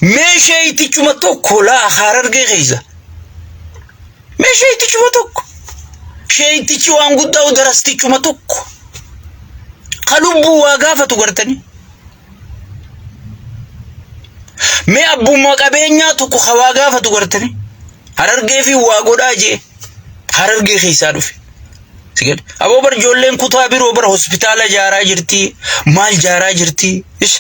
Mee sheeytichuma tokko laa Harargee keessa. Mee sheeytichuma tokko. Sheeytichi waan guddaa darastichuma tokko. Ka lubbuu waa gaafatu gartanii. Mee abbummaa qabeenyaa tokko ka waa gaafatu gartanii. Harargee fi waa godhaa jee. Harargee keessaa dhufe. Si gale. Aboo bar ijoolleen kutaa biroo bara hospitaala ijaaraa jirti. Maal ijaaraa jirti. Ish.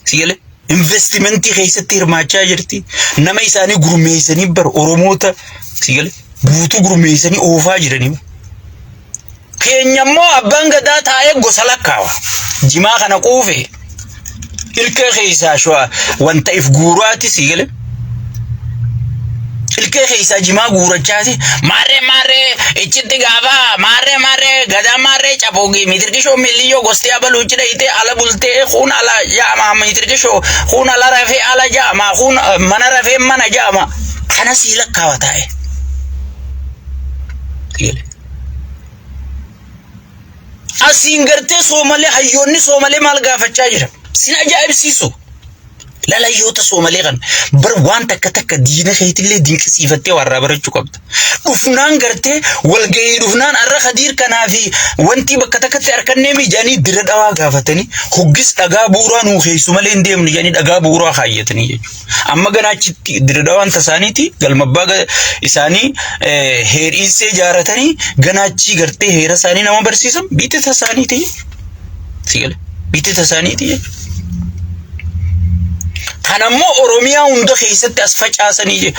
Si gale. Investimentii keessatti hirmaachaa jirti. Nama isaanii gurmeessanii bar Oromoota si gale guutuu gurmeessanii oofaa jiranii. Keenya immoo abbaan gadaa taa'ee gosa lakkaawa. Jimaa kana quufe ilkee keessaa shua wanta if guuraati si gale. Ilkee keessaa jimaa guurachaati maarree maarree ichitti gaafa maarree maarree gadaa maarree caboogi mitirkishoo milliyyoo gosti abaluu ichi dhayitee ala bultee kuun ala jaama mitirkishoo kuun ala rafee ala jaama kuun mana rafee mana jaama kana sii lakkaawa taa'e. Asiin gartee soomalee hayyoonni soomalee maal gaafachaa jira? Sin ajaa'ibsiisu. Lala hayyoota soomalee kan bar waan takka takka diina keetillee dinqisiifattee warraa barachuu qabda. Dhufnaan gartee walgahii dhufnaan arra kadiir kanaa fi wanti bakka takkatti harkannee mijaanii dira dhawaa gaafatanii hoggis dhagaa bu'uuraa nuu keessu malee hin deemnu jedhanii dhagaa bu'uuraa kaayyatanii jechuudha. Amma ganaa achitti Dirredawaan tasaaniiti galma abbaa isaanii heeriisee ijaaratanii ganaa achii gartee heera isaanii nama barsiisan biitti tasaaniiti jechuudha. Si gale biitti tasaaniiti jechuudha. Kan ammoo Oromiyaa hunda keessatti as facaasanii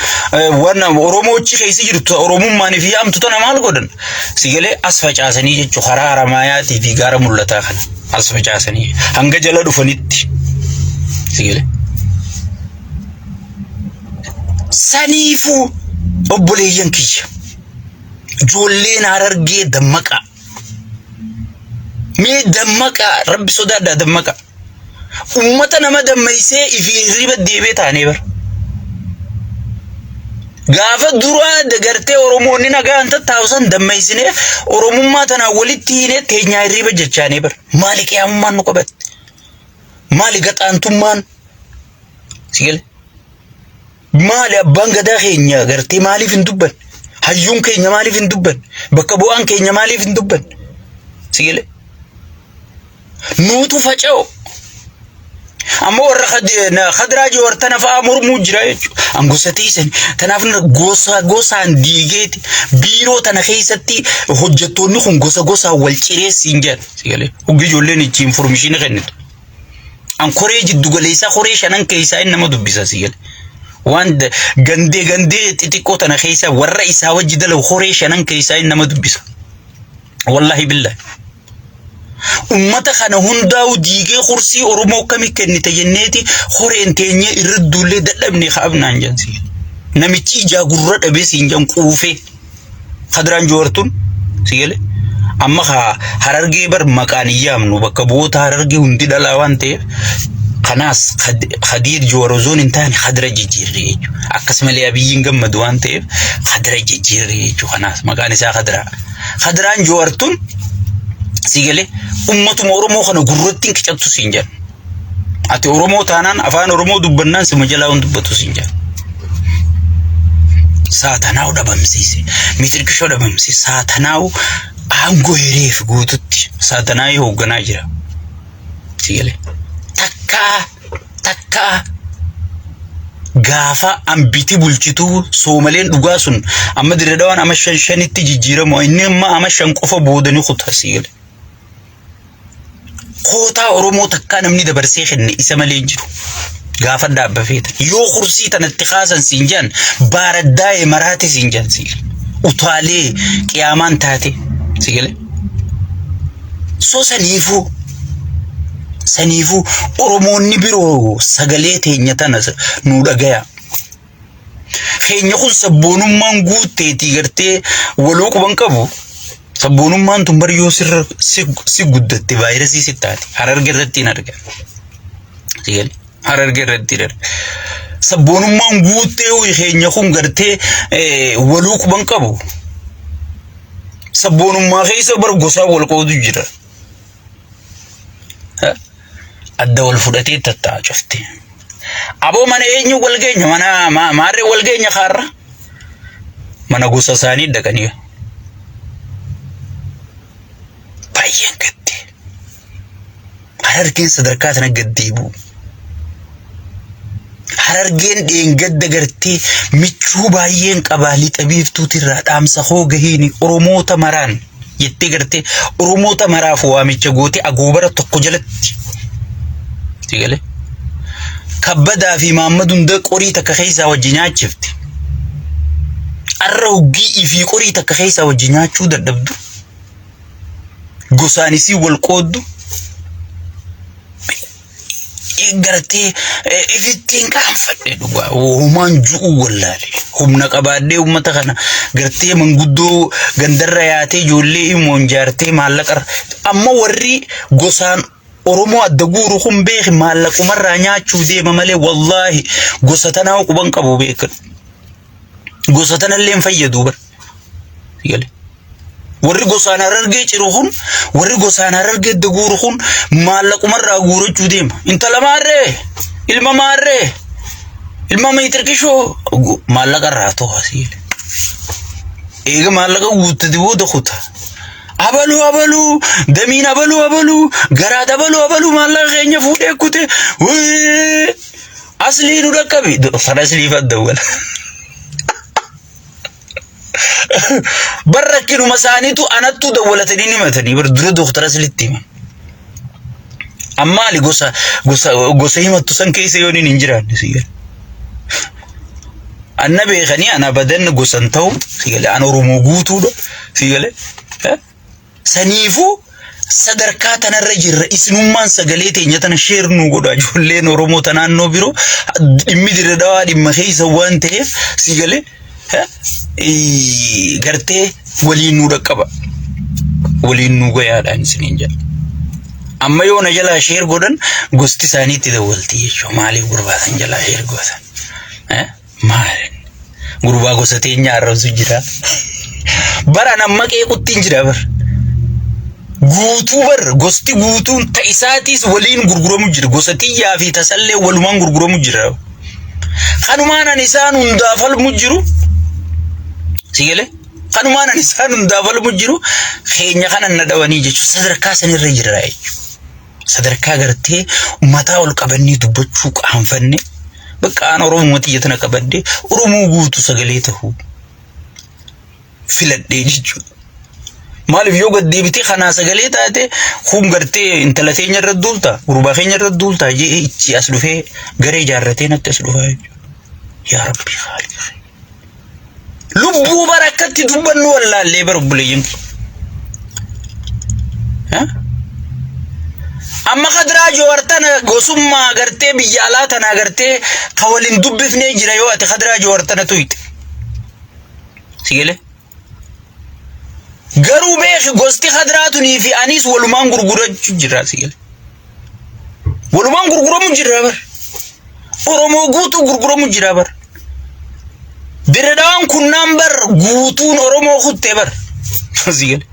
waan Oromoochi keessa jirtu Oromummaan fi yaamtu tana maal godhan? Si galee as facaasanii jechuudha karaa Haramaayaatii fi gaara mul'ataa kana. as facaasanii hanga jala dhufanitti si galee. Saniifuu obboleeyyan kiyya ijoolleen harargee dammaqaa. Mee dammaqaa rabbi sodaadhaa dammaqaa. Ummata nama dammaysee ifi hirriba deebee taanee bara. Gaafa duraa dagartee Oromoonni nagaan tattaa'u san dammaysinee Oromummaa tanaan walitti hiinee teenyaa hirriba jechaanee bara. Maali qiyaamummaan nu qabatte? Maali gaxaantummaan? Si gale? Maali abbaan gadaa keenya gartee maaliif hin dubbanne? Hayyuun keenya maaliif hin dubbanne? Bakka bu'aan keenya maaliif hin dubbanne? Si gale? Nuutu faca'u. Amma warra kadiraa joowar tana fa'aa mormuu jira jechuudha. An gosa teessan tanaaf gosa gosaan diigeeti biiroo tana keessatti hojjettoonni kun gosa gosaan wal cireessiin jedhan. Si galee hoggi ijoolleen ichi informishinii kennitu. An koree jiddu galeessaa koree shanan keessaa inni nama dubbisa si galee. Waan gandee gandee xixiqqoo tana keessa warra isaa wajji dalagu koree shanan keessaa inni nama dubbisa. Wallahi billahi. Ummata kana hundaa'u diigee kursii Oromoo akkami kennite jenneeti horeen teenyee irra duullee dadhabne kaabnaan jedhan si. Namichi ijaa gurra dhabee siin jedhan quufee. Kadiraan Jowartuun si gale. Amma ka harargee bar maqaan hin yaamnu bakka bu'oota harargee hundi dhalaa waan ta'eef kanaas Kadiir Jowar osoo hin taane Kadira jijjiirre jechuudha. Akkasumallee Abiyyiin gammadu waan ta'eef Kadira jijjiirre jechuudha. Kanaas maqaan isaa Kadiraa. Kadiraan Joowar tun si galee ummatuma Oromoo kana gurratti hin qicattu siin jedha. Ati Oromoo taanaan afaan Oromoo dubbannaan sima jalaa hin dubbatu siin jedha. Saatanaawu dhabamsiise. Mitirkishoo dhabamsiise. Saatanaawu aangoo hireef guututti saatanaayi hoogganaa jira. Si galee. Takkaa takkaa gaafa ambiti bulchituu soomaleen dhugaa sun amma dirre dhawaan ama shan shanitti jijjiiramu inni amma ama shan qofa booda ni kuta si gale. Kootaa Oromoo takkaa namni dabarsee kenne isa malee hin jiru. Gaafa dhaabba feetan. Yoo kursii tanatti kaasan siin jedhan baaraddaa'ee maraate siin jedhan si gale. Utaalee qiyaamaan taate si gale. So saniifuu saniifuu Oromoonni biroo sagalee teenya tana nuu dhagaya. Keenya kun sabboonummaan guutteetii gartee waluu quban qabu. Sabboonummaan tun bar yoo sirra si guddatte vaayirasii si taate hararge irratti hin argan. Hararge irratti hin argan. Sabboonummaan guuttee keenya kun gartee waluu quban qabu. Sabboonummaa keessa bar gosaa wal qoodu jira. Adda wal fudhatee tatta'a cufti. Aboo mana eenyu wal geenya mana maarree wal geenya kaarra mana gosa isaanii dhaqanii baay'een gadde. Harargeen sadarkaa sana gad deebi'u. Harargeen dheengadda gartee michuu baay'een qabaa lixa biiftuutirraa dhaamsa koo gahiini Oromoota maraan jettee gartee Oromoota maraaf waamicha gootee agoobara tokko jalatti. Si galee? Kabbadaa fi Maammad hunda qorii takka keessaa wajji nyaachifte. Arra hoggii ifii qorii takka keessaa wajji nyaachuu dadhabdu. Gosaan isii wal qooddu. Gartee ifittiin qaanfadhe dhugaa homaan ju'uu wallaale humna qabaadhee uummata kana gartee manguddoo gandarra yaatee ijoollee imoon jaartee maallaqa amma warri gosaan Oromoo adda guuru kun beeki maallaqumarraa nyaachuu deema malee wallaahi gosa tanaa quban qabu beekan gosa tanallee hin fayyadu bar. Gale. Warri gosaan harargee ciru kun, warri gosaan harargee adda guuru kun maallaqumarraa guurachuu deema. Intala maarree, ilma maarree, ilma miitirkishoo maallaqarraa ta'u asii. Eega maallaqa guuttate booda kuta. Abaluu abaluu damiin abaluu abaluu garaad abaluu abaluu maallaqa keenya fuudhee kute. Wee! Aslii nu dhaqqabi. Sana aslii fadda wala. Bar rakkinuma isaaniitu anattuu dawwalatanii ni himatanii bar dura dooktara aslitti himan. Ammaali gosa gosa gosa himattu san keessa yoon hin jiraanne si gala. Anna beekanii ana badan gosa hin ta'u si gale an Oromoo guutuudha si gale. Saniifuu sadarkaa tanarra jirra isinummaan sagalee teenya tana sheer nuu godha ijoolleen Oromoo ta naannoo biroo dhimmi dirre dhawaa dhimma keessa waan ta'eef si galee gartee waliin nuu dhaqqaba waliin nuu gayaadhaan isiniin jedha. Amma yoo na jalaa sheer godhan gosti isaanii itti dawwalti jechuudha maaliif gurbaa san jalaa sheer gootan? Maal? Gurbaa gosa teenya arrabsu jira. Bara namma qeequtti hin jira bar. Guutuu bar gosti guutuun ta isaatiis waliin gurguramu jira. Gosa tiyyaa fi tasallee walumaan gurguramu jira. Kanumaan ani isaan hundaa falmu jiru. Si galee? Kanumaan ani isaan hundaa falmu jiru keenya kana na dhawanii jechuudha. Sadarkaa sanirra jira jechuudha. Sadarkaa gartee mataa ol qabannee dubbachuu qaanfanne bakka aan Oromoo tiyya tana qabadde Oromoo guutuu sagalee ta'uu filadhee jechuudha. Maaliif yoo gad deebitee kanaa sagalee taate kun gartee intala teenya irra duulta gurbaa keenya irra duulta jee ichi as dhufee garee ijaarratee natti as dhufaa jechuudha. Yaa Rabbi haali. Lubbuu bara akkatti dubbannu wallaallee bara obboleeyyan keenya. Amma kadiraa joowar tana gosummaa gartee biyya alaa tana gartee ka waliin dubbifnee jira yoo ati kadiraa joowar tana tuyte. Si galee? Garuu beeki gosti kadiraa tunii fi anis walumaan gurgurachuu jira si galee. Walumaan gurguramu jira bar. Oromoo guutuu gurguramu jira bar. Dirre dhawaan kunnaan bar guutuun Oromoo kuttee bar. Si gale.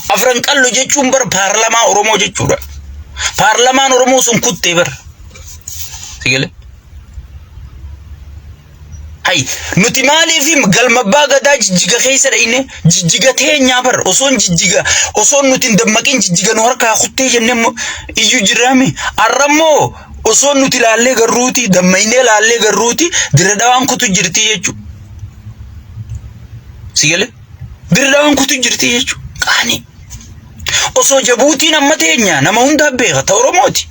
Afran qallo jechuun bar paarlamaa Oromoo jechuudha. Paarlamaan Oromoo sun kuttee bar. Si gale. Hay nuti maaliif galma abbaa gadaa jijjiga keessa dhayne jijjiga teenyaa bar osoon jijjiga osoon nuti hin dammaqin jijjiga nu harkaa kuttee jennee immoo iyyuu jirraami har'a immoo osoon nuti laallee garruuti dammaynee laallee garruuti dirre dhawaan kutu jirti jechuudha. Si galee dirre dhawaan kutu jirti jechuudha qaanii. Osoo jabuutiin amma teenya nama hundaa beeka ta Oromooti.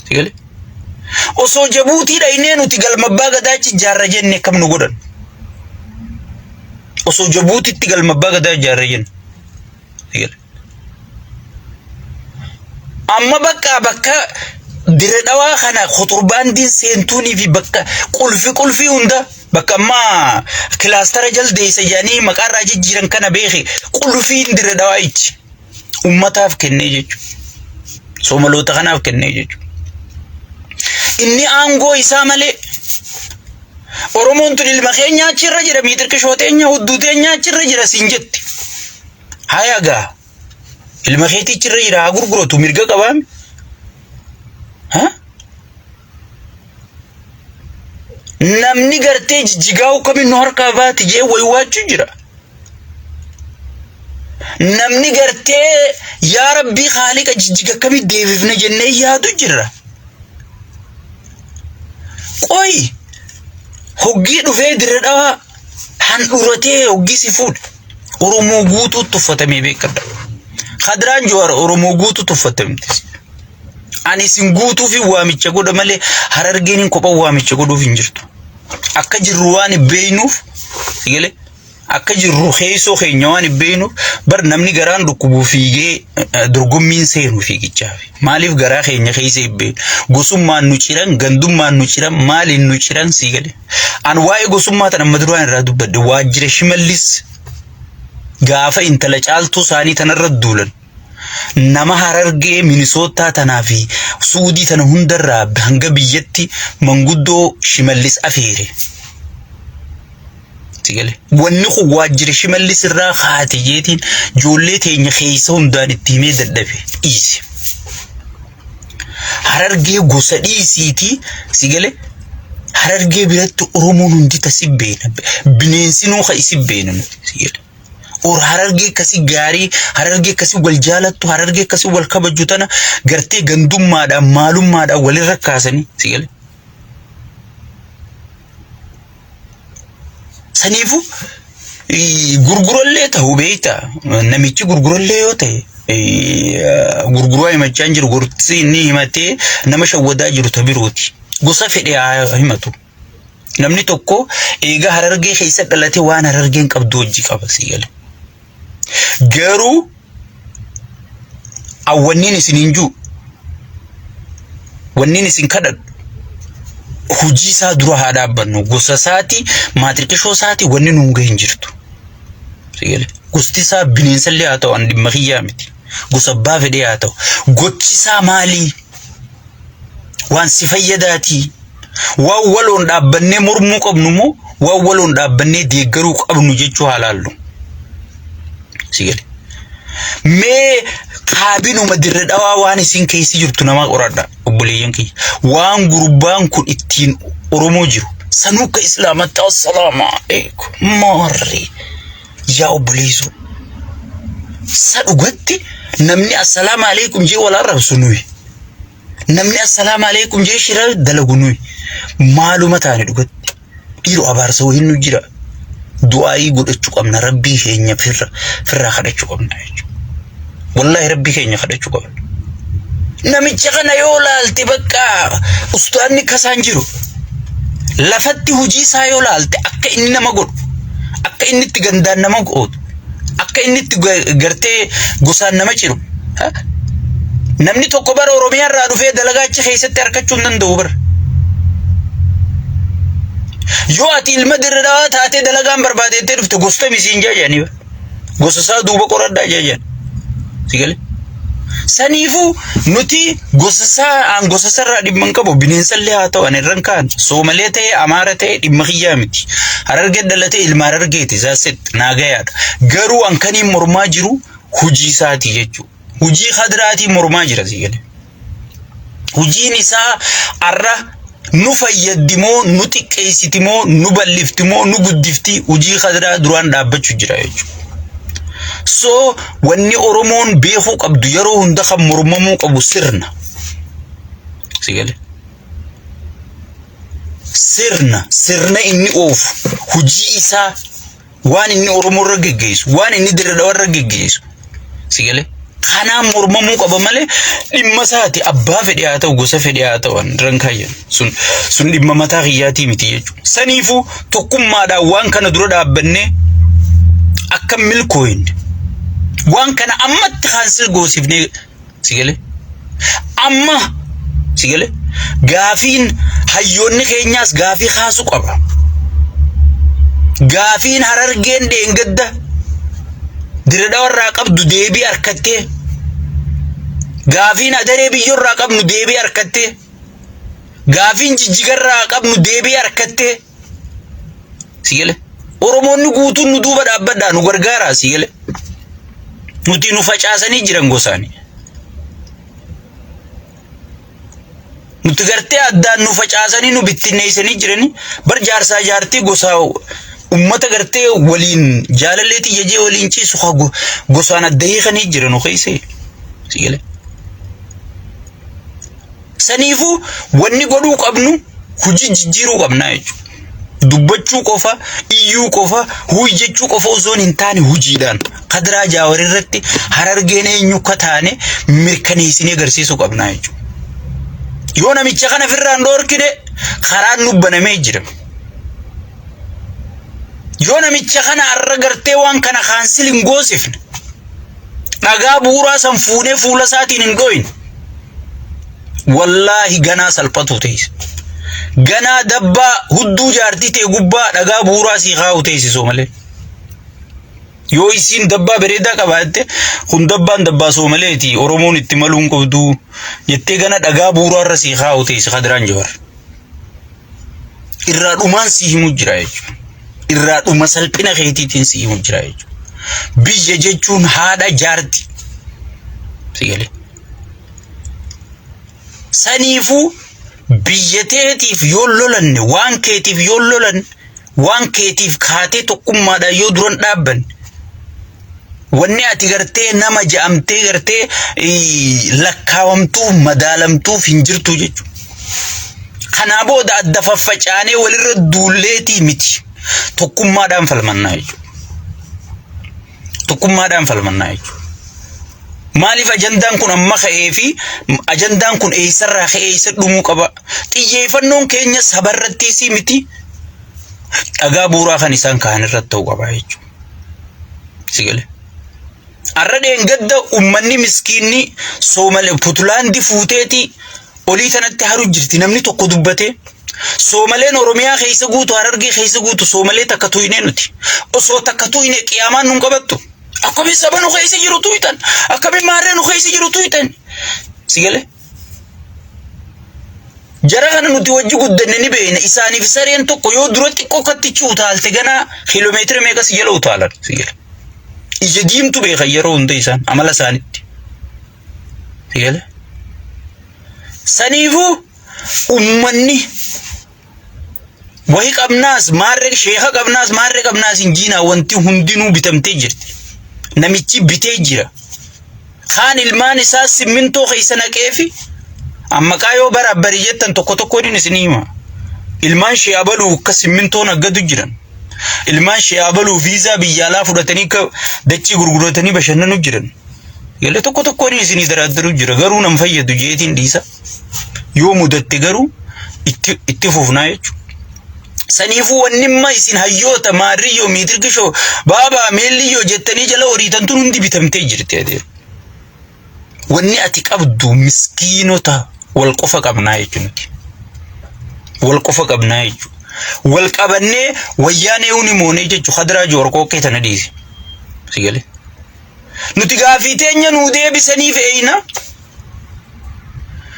Si galee. Osoo Jabuutii dhaynee nuti galma abbaa gadaa achi ijaarra jenne akkam nu godhan? Osoo Jabuutitti galma abbaa gadaa ijaarra jenne. Amma bakka bakka dire dhawaa kana kotorbaandiin seentuunii fi bakka qulfi qulfii hunda bakka amma kilaastara jaldeessa jedhanii maqaarraa jijjiiran kana beeki qulfiin dire dhawaa ichi. ummataaf kennee jechuudha. Soomaloota kanaaf kennee jechuudha. Inni aangoo isaa malee Oromoon tun ilma keenya achirra jira miixirqishoo teenya hudduu teenya achirra jira siin jetti. Haya gaa ilma keetii achirra jira haa gurguratu mirga qabaame. Ha? Namni gartee jijjigaa kamiin nu harkaa baati jee waywaachuu jira. Namni gartee yaa rabbii haaliqa jijjiga akkamii deebifna jennee yaadu jirra. Qoy hoggii dhufee dirra dhawaa handhuratee hoggii si fuudhe Oromoo guutuu tuffatamee beekadha. Kadiraan Jawaar Oromoo guutuu tuffatamte. Ani isin guutuuf waamicha godha malee Harargeen kophaa waamicha godhuuf hin jirtu. Akka jirru waan hin beeknuuf sigalee akka jirru keessoo keenya waan hin beeknuuf bar namni garaan dhukkubu fiigee dorgommiin seenu fiigichaaf. Maaliif garaa keenya keessa hin beeknu? Gosummaan nu ciran, gandummaan nu ciran, maaliin nu ciran sigalee. An waa'ee gosummaa tan amma duraan irraa dubbadhe waajjira Shimallis gaafa intala caaltuu isaanii tanarra duulan. Nama Harargee Minisootaa tanaa fi Suudii tana hundarraa hanga biyyatti manguddoo Shimallis afeere. Sigale. Wanni kun waajjira Shimallis irraa kaate jeetiin ijoollee teenya keessa hundaan itti himee dadhabe dhiise. Harargee gosa dhiisiitii sigale Harargee biratti Oromoon hundi tasi beena. Bineensinuu ka isi beena nuti sigale. Or Harargee akkasii gaarii, Harargee akkasii wal jaalattu, Harargee akkasii wal kabajju tana gartee gandummaadhaan maalummaadhaan walirra kaasanii sigale. Saniifuu gurgurallee ta'u beekta namichi gurgurallee yoo ta'e gurguraa himachaa hin jiru gorsi inni himatee nama shawwadaa jiru ta birooti. Gosa fedhe haa himatu. Namni tokko eega Harargee keessa dhalate waan Harargeen qabdu hojii qaba sii gale. Garuu awwanniin isin hin jiru wanniin isin kadhadhu hojii isaa dura haa dhaabbannu gosa isaati maatirqishoo isaati wanni nuun gahe hin jirtu. Sii gale. Gosti isaa bineensallee haa ta'u an dhimma kiyyaa miti. Gosa abbaa fedhee haa ta'u. Gochi isaa maalii? Waan si fayyadaatii? Waan waloon dhaabbannee mormuu qabnu moo waan waloon dhaabbannee deeggaruu qabnu jechuu haa laallu. Si gale. Mee kaabinuma dirre dhawaa waan isin keessa jirtu nama qoradha obboleeyyan kiyya. Waan gurbaan kun ittiin Oromoo jiru sanuu akka islaamatti assalaamu alaikum maarree yaa obboleessoo. Sa dhugatti namni assalaamu alaikum jee wal arrabsu nuyi. Namni assalaamu alaikum jee shira dalagu nuyi. Maaluma taane dhugatti. Dhiiroo abaarsa wayiin nu jira. Du'aayii godhachuu qabna rabbii keenya firra firraa kadhachuu qabna jechuudha. Wallaahi rabbii keenya kadhachuu qabna. Namicha kana yoo laalte bakka ustaanni kasaan jiru. Lafatti hojii isaa yoo laalte akka inni nama godhu, akka inni itti gandaan nama godhu, akka inni itti gartee gosaan nama ciru. Namni tokko bara Oromiyaa irraa dhufee dalagaa achi keessatti harkachuu hin danda'u bara. Yoo ati ilma dirre dhawaa taatee dalagaan barbaadettee dhufte gosta misiin jaajanii bara. Gosa isaa duuba qoradhaa jaajan. Si galee? Saniifuu nuti gosa isaa an gosa isaarraa dhimma hin qabu bineensallee haa ta'u ani irra hin kaan Soomalee ta'e Amaara ta'e dhimma kiyyaa miti. Harargee dhalatee ilma Harargeeti zaaset naagayaadha. Garuu an kaniin mormaa jiru hujii isaati jechuudha. Hujii kadiraatii mormaa jira si galee. Hujiin isaa arra nu fayyaddi moo nu xiqqeessiti moo nu bal'ifti moo nu guddifti hujii kadiraa duraan dhaabbachuu jira jechuudha. So wanni Oromoon beekuu qabdu yeroo hunda kan mormamuu qabu sirna. Si galee. Sirna sirna inni oofu hujii isaa waan inni Oromoo irra geggeessu, waan inni dirra dhawa irra geggeessu. Si galee? Kanaan mormamuu qaba malee dhimma isaati abbaa fedhe haa ta'u gosa fedhe haa ta'u an irra hin kaayyan. Sun sun dhimma mataa kiyyaatii miti jechuudha. Saniifuu tokkummaadhaan waan kana dura dhaabbannee akka milkooyne waan kana ammatti kaansil goosifnee Si galee? Amma si galee? Gaafiin hayyoonni keenyaas gaafii kaasuu qaba. Gaafiin harargeen dheengadda diradhawa irraa qabdu deebii harkattee gaafiin adaree biyyoo irraa qabnu deebii harkattee gaafiin jijjiga irraa qabnu deebii harkattee Si gale? Oromoonni guutuun nu duuba dhaabbadhaa nu gargaaraa si gale? Nuti nu facaasanii jiran gosaani. Nuti gartee addaan nu facaasanii nu bittinneessanii jiranii bar jaarsaa jaartii gosaa ummata gartee waliin jaalallee tiyya jee waliin ciisu ka gosaan adda hiikanii jira nu keessa. Si galee. Saniifuu wanni godhuu qabnu hojii jijjiiruu qabnaa jechuudha. Dubbachuu qofa, iyyuu qofa, huuy jechuu qofa osoo hin taane hojiidhaan Kadiraa Jaawar irratti Harargeen eenyu akka taane mirkaneessinee agarsiisuu qabnaa jechuudha. Yoo namicha kana ofirraa hin dhoorkine karaan nu banamee jira. Yoo namicha kana har'a gartee waan kana kaansil hin goosifne dhagaa bu'uuraa san fuunee fuula isaatiin hin dhooyne wallaahi ganaa salphatu teessa. Ganaa dabbaa hudduu jaartii tee gubbaa dhagaa bu'uuraa sii kaa'u teessisoo malee. Yoo isiin dabbaa bareedaa qabaatte kun dabbaan dabbaa soomaleeti Oromoon itti maluu hin qabdu jettee gana dhagaa bu'uuraa irra sii kaa'u teessi Kadiraan Jawar. Irraa dhumaan sii himu jira jechuudha. Irraa dhuma salphina keetiitiin sii himu jira jechuudha. Biyya jechuun haadha jaarti. Si galee. Saniifuu biyya teetiif yoo lolanne waan keetiif yoo lolanne waan keetiif kaatee tokkummaadhaan yoo duran dhaabbanne wanni ati gartee nama ja'amtee gartee lakkaawamtuuf madaalamtuuf hin jirtu jechuudha. Kanaa booda adda faffacaanee walirra duulleetii miti. Tokkummaadhaan falmannaa jechuudha. Tokkummaadhaan falmannaa jechuudha. Maaliif ajandaan kun amma ka'ee fi ajandaan kun eessarraa ka'ee eessa dhumuu qaba? Xiyyeeffannoon keenya sabarrattiis miti. Dhagaa bu'uuraa kan isaan ka'an irratti ta'uu qaba jechuudha. Si galee? Har'a dheengadda uummanni miskiinni Soomale Putulaandi fuuteeti olii tanatti haru jirti namni tokko dubbatee. Soomaleen Oromiyaa keessa guutu Harargee keessa guutu Soomalee takka tuynee nuti. Osoo takka tuyne qiyaamaan nun qabattu. Akkamiin saba nu keessa jiru tuytan? Akkamiin maarree nu keessa jiru tuytan? Si galee? Jara kana nuti wajji guddanne ni beekna. Isaaniif sareen tokko yoo dura xiqqoo kattichi utaalte ganaa kiiloomeetira meeqa si jala utaalan si jala. Ija diimtu beekan yeroo hunda isaan amala isaanitti. Si jala. Saniifuu ummanni Wahi qabnaas maarree sheeka qabnaas maarree qabnaas hin jiinaa wanti hundinuu bitamtee jirti. Namichi bitee jira. Kaan ilmaan isaa simmintoo keessa naqeefi ammaqaa yoo bara bari jettan tokko tokkoon isin hima. Ilmaan shee abaluu akka simmintoo naggadu jiran. Ilmaan shee abaluu viizaa biyya alaa fudhatanii akka dachii gurguratanii bashannanu jiran. Galee tokko tokkoon isinii daraaddaruu jira garuu nan fayyadu jeetiin dhiisa. Yoo mudatte garuu itti itti fufnaa jechuudha. Saniifuu wanni imma isin hayyoota maarriyyoo miitirkishoo baabaa meelliyyoo jettanii jala horiitan tun hundi bitamtee jirti adeemu. Wanni ati qabdu miskiinota wal qofa qabnaa jechuudha nuti. Wal qofa qabnaa jechuudha. Wal qabannee wayyaanee huni moonee jechuudha. Kadiraa joorqooqqee tana dhiisi. Si galee. Nuti gaafii teenya nuu deebisaniif eeyna.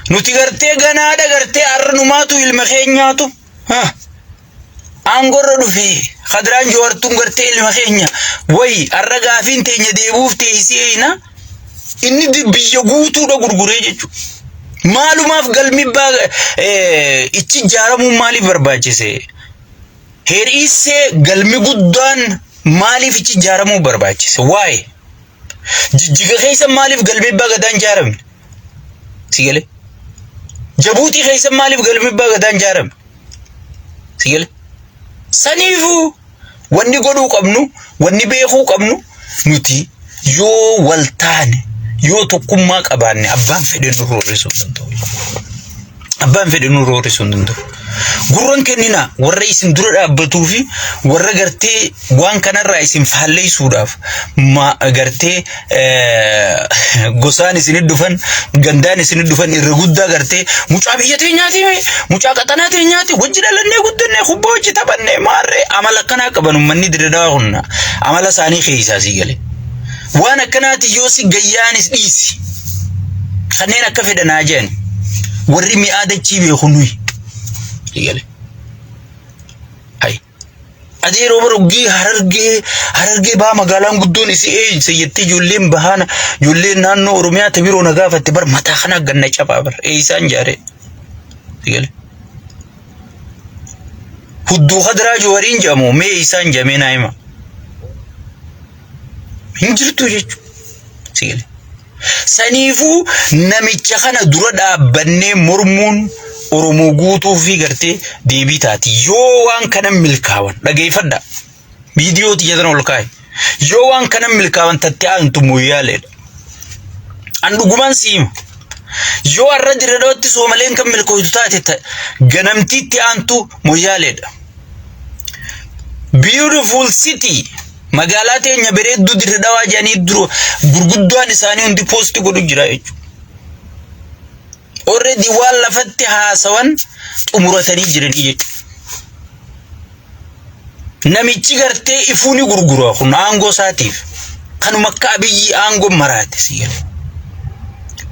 Nuti gartee ganaadha gartee arnumaatu ilma keenyaatu aangorra dhufe kadiraan jawartuun gartee ilma keenya wayi arra gaafiin teenya deebuuf teessee eeyna inni biyya guutuudha gurguree jechuudha. Maalumaaf galmi baa ichi ijaaramuun maaliif barbaachise? Heeriissee galmi guddaan maaliif ichi ijaaramuu barbaachise? Waa'ee Jijjiga keessa maaliif galmi abbaa gadaa hin ijaaramne? Si galee? Jabuutii keessa maaliif galmi abbaa gadaa hin ijaaramne? Si galee? Saniifuu wanni godhuu qabnu, wanni beekuu qabnu nuti yoo wal taane, yoo tokkummaa qabaanne abbaan fedhe nu roorrisuu hin danda'u. Abbaan fedhe nu roorrisuu hin danda'u. Gurran kenninaa warra isin dura dhaabbatuu fi warra gartee waan kanarraa isin faalleessuudhaaf gartee gosaan isin dhufan gandaan isin dhufan irra guddaa gartee mucaa biyya teenyaati mucaa qaxanaa teenyaati wajji dhalannee guddannee kubbaa wajji taphannee maarree amala akkanaa qaban uummanni dirreedawaa kun amala isaanii keessaa sii gale. Waan akkanaati yoo si gayyaanis dhiisi. Kanneen akka fedhan haa jedhan. Warri mi'aa dachii beeku nuyi. Eegale. Hay. Adeeroo bara oggii harargee harargee baa magaalaan guddoon isii eeyse jettee ijoolleen bahaana ijoolleen naannoo Oromiyaa ta biroo na gaafatte bar mataa kana ganna cabaa bar eeysaan jaaree. Sigale. Hudduu Khadraa Juwariin jedhamu mee isaan jedhamee naa hima. Hin jirtu jechuudha. Sigale. Saniifuu namicha kana dura dhaabbannee mormuun Oromoo guutuu fi gartee deebii taati. Yoo waan kana milkaawan dhageeffadha. Viidiyoo tiyya tana ol kaa'i. Yoo waan kana milkaawan tattee aantu moyyaaleedha. An dhugumaan si hima. Yoo har'a dirre dhawatti soomaleen kan milkooytu taate ganamtiitti aantu moyyaaleedha. Beautiful city magaalaa teenya bareedduu dirre dhawaa jedhanii dura gurguddaan isaanii hundi poosti godhu jira jechuudha. Already waan lafatti haasawan xumuratanii jiranii jechuudha. Namichi gartee ifuu ni gurgura kun aangoo isaatiif. Kanuma akka Abiyyi aangoo maraate si gale.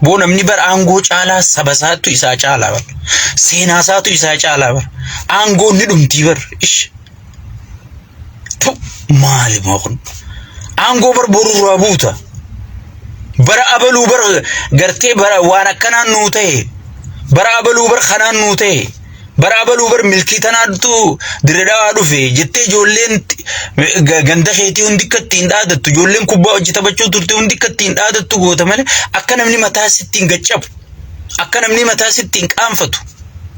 Boo namni bar aangoo caalaa saba isaatu isaa caalaa bar. Seenaa isaatu isaa caalaa bar. Aangoo ni dhumtii bar. Ish. Tu maali moo kun? Aangoo bar borurraa buuta. Bara abaluu bar gartee bara waan akkanaan nuu ta'e. Bara abaluu bar kanaan nuu ta'e. Bara abaluu bar milkii tanaatu dirre dhawaa dhufe jettee ijoolleen ganda keetii hundi akka ittiin dhaadattu ijoolleen kubbaa hojii taphachuu turte hundi akka ittiin dhaadattu goota malee akka namni mataa sitti hin gaccabu akka namni mataa sitti hin qaanfatu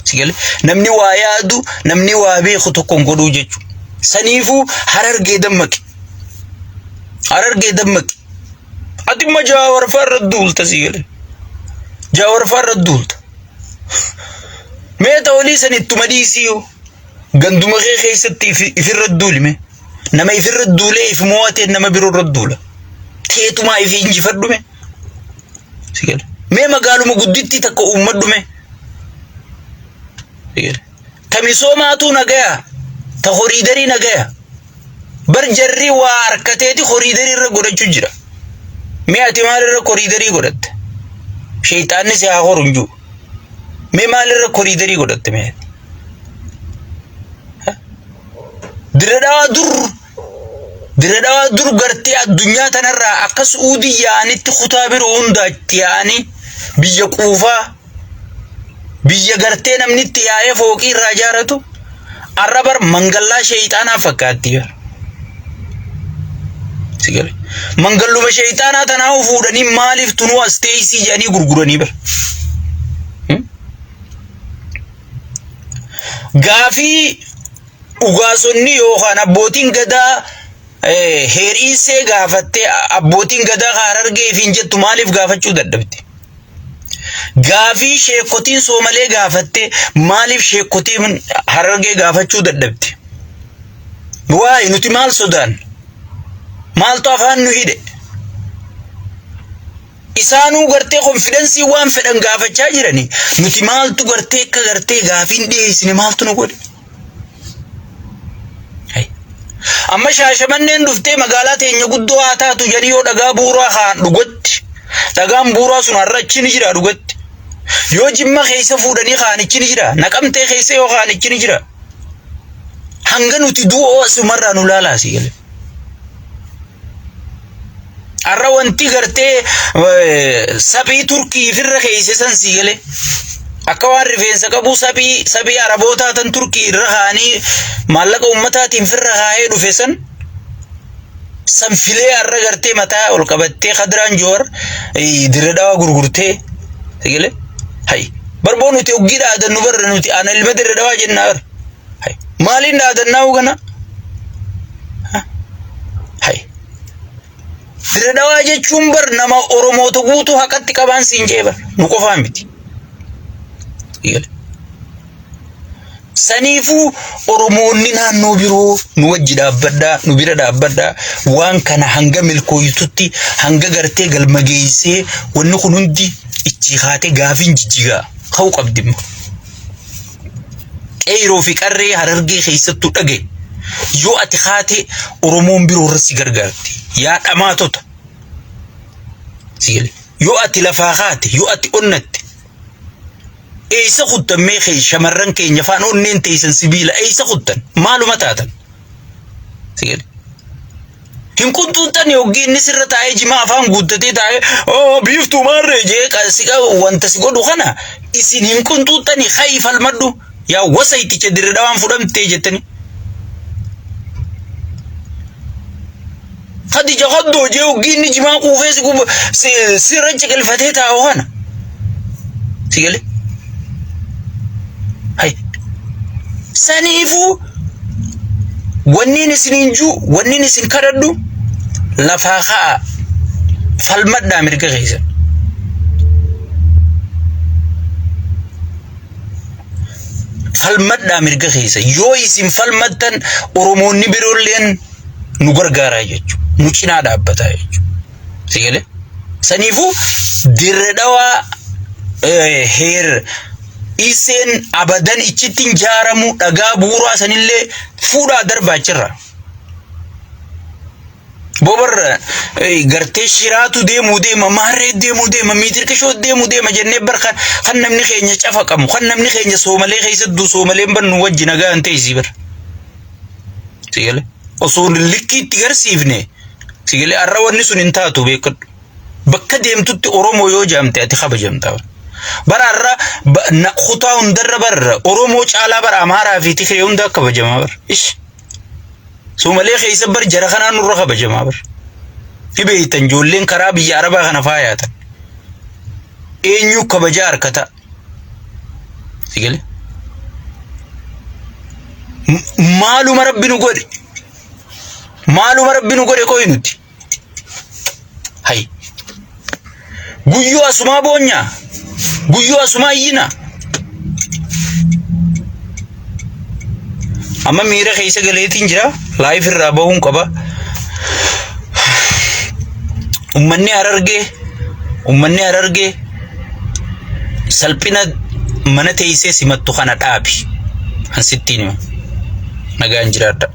si galee namni waa yaadu namni waa beeku tokko hin godhuu jechuudha. Saniifuu harargee dammaqi. Harargee dammaqi. Ati immoo jaawarfaa irra duulta si galee. Jaawarfaa irra duulta. Mee ta olii san ittuma dhiisii yoo. Ganduma kee keessatti ifirra duuli mee. Nama ifirra duulee if mo'atee nama biroo irra duula. Teetumaa ifi injifadhu mee. Si gale. Mee magaaluma guddittii takka uummadhu mee. Si gale. Ta misoomaatu nagaya. Ta horiidarii nagaya. Bar jarri waa harkateeti koriidarii irra godhachuu jira. Mee ati maal irra koriidarii godhatte? Sheeyxaanni si haa horu hin jiru. Mee maal irra koriidarii godhatte mee ati? Dirre dhawaa dur dirre dhawaa dur gartee addunyaa tanarraa akka Su'uudii yaa'anitti kutaa biroo hundaatti yaa'anii biyya quufaa Biyya gartee namni itti yaa'ee fooqii irraa ijaaratu har'a bar mangallaa sheeyxaanaa fakkaatti bar. Si gale. Mangalluma sheeyxaanaa tanaa fuudhanii maaliif tunuu as teessii jedhanii gurguranii bar. Gaafii ugaasonni yookaan abbootiin gadaa heeriisee gaafattee abbootiin gadaa Harargee fi hin jettu maaliif gaafachuu dadhabde? Gaafii sheekotiin Soomalee gaafatte maaliif sheekotiin Harargee gaafachuu dadhabde? Waa'ee nuti maal sodaan? Maaltu afaan nu hidhe? Isaanuu gartee konfidensii waan fedhan gaafachaa jirani. Nuti maaltu gartee akka gartee gaafiin dhiyeessine maaltu nu godhe? Amma Shaashamanneen dhuftee magaalaa teenya guddoo haa taatu jedhanii yoo dhagaa bu'uuraa kaa'an dhugatti. Dhagaan bu'uuraa sun har'a achi ni jira dhugatti. Yoo Jimma keessa fuudhanii kaa'an achi ni jira. Naqamtee keessa yoo kaa'an achi ni jira. Hanga nuti du'oo asumarraa nu laalaa asii galee. Har'a wanti gartee saphii Turkii ifirra keeyse san sii galee. Akka waan rifeensa qabuu saphii saphii Arabootaa tan Turkii irra kaa'anii maallaqa ummataatiin firra kaa'ee dhufe san san filee har'a gartee mataa ol qabattee Kadiraan Joowar dirre dhawaa gurgurtee sii galee. Hay barboo nuti hoggii dhaadannu barra nuti ana ilma dirre dhawaa jennaa bara. Hay maaliin dhaadannaa hogana? Hay. Dirre dhawaa jechuun bar nama Oromoota guutuu haqatti qabaan siin jee bar nu qofaa miti. Saniifuu Oromoonni naannoo biroo nu wajji dhaabbadhaa nu bira dhaabbadhaa waan kana hanga milkooytutti hanga gartee galma geessee wanni kun hundi ichi kaatee gaafiin jijjigaa ka'uu qabdi immoo. Qeeyroo fi qarree Harargee keessattuu dhagaye. Yoo ati kaate Oromoon biroo irra si gargaarti. Yaa dhamaatota. Si gale. Yoo ati lafaa kaate, yoo ati onnatte. Eessa kuttan mee kee shamarran keenya faan onneen teessan sibiila eessa kuttan? Maaluma taatan? Si gale. Hin qunxuuxxani hoggii inni sirra taa'ee jimaa afaan guuttatee taa'ee oo biiftuu maarree jee si qabu wanta si godhu kana Isin hin qunxuuxxani ka'i falmadhu yaa wasayticha Dirre Dhawaan fudhamtee jettani. Khadija Khaddoo jee hoggii inni jimaa quufee si guba si sirra ciqilfatee taa'u kana. Si galee? Hay. Saniifuu wanniin isiniin juu wanniin isin kadhadhu lafaa ka'a falmadhaa mirga keessan. Falmadhaa mirga keessa yoo isin falmattan Oromoonni biroolleen nu gargaaraa jechuudha. Nu cinaa dhaabbataa jechuudha. Si galee? Saniifuu dirre dhawaa heer iseen abadan ichitti hin jaaramu dhagaa bu'uuraa sanillee fuudhaa darbaa achirraa. Bobar gartee shiraatu deemuu deema maarree deemuu deema miitirqishoo deemuu deema jennee bar kan kan namni keenya cafaqamu kan namni keenya soomalee keessattuu soomaleen bar nu wajji nagaa hin ta'isii bar. Si galee? Osoo likkii itti garsiifne si galee har'a wanni sun hin taatu beekadhu. Bakka deemtutti Oromoo yoo jaamte ati kabajamta. Bara har'a kutaa hundarra bar Oromoo caalaa bara Amaaraa fi Tigree hunda kabajamaa bar. Ish. Soomalee keessa bar jara kanaan nurra kabajamaa bar. Ni beektan ijoolleen karaa biyya Arabaa kana faayaatan. Eenyu kabajaa harkata? Si galee? Maaluma rabbi nu godhe? Maaluma rabbi nu godhe qoyi nuti? Hay. Guyyoo asumaa boonyaa? Guyyoo asumaa iyyinaa? Amma miira keessa galeetiin jira. Live irraa bahuun qaba. Ummanni Harargee ummanni Harargee salphina mana teessee simattu kana dhaabi. An sittiin hima. Nagaan jiraadha.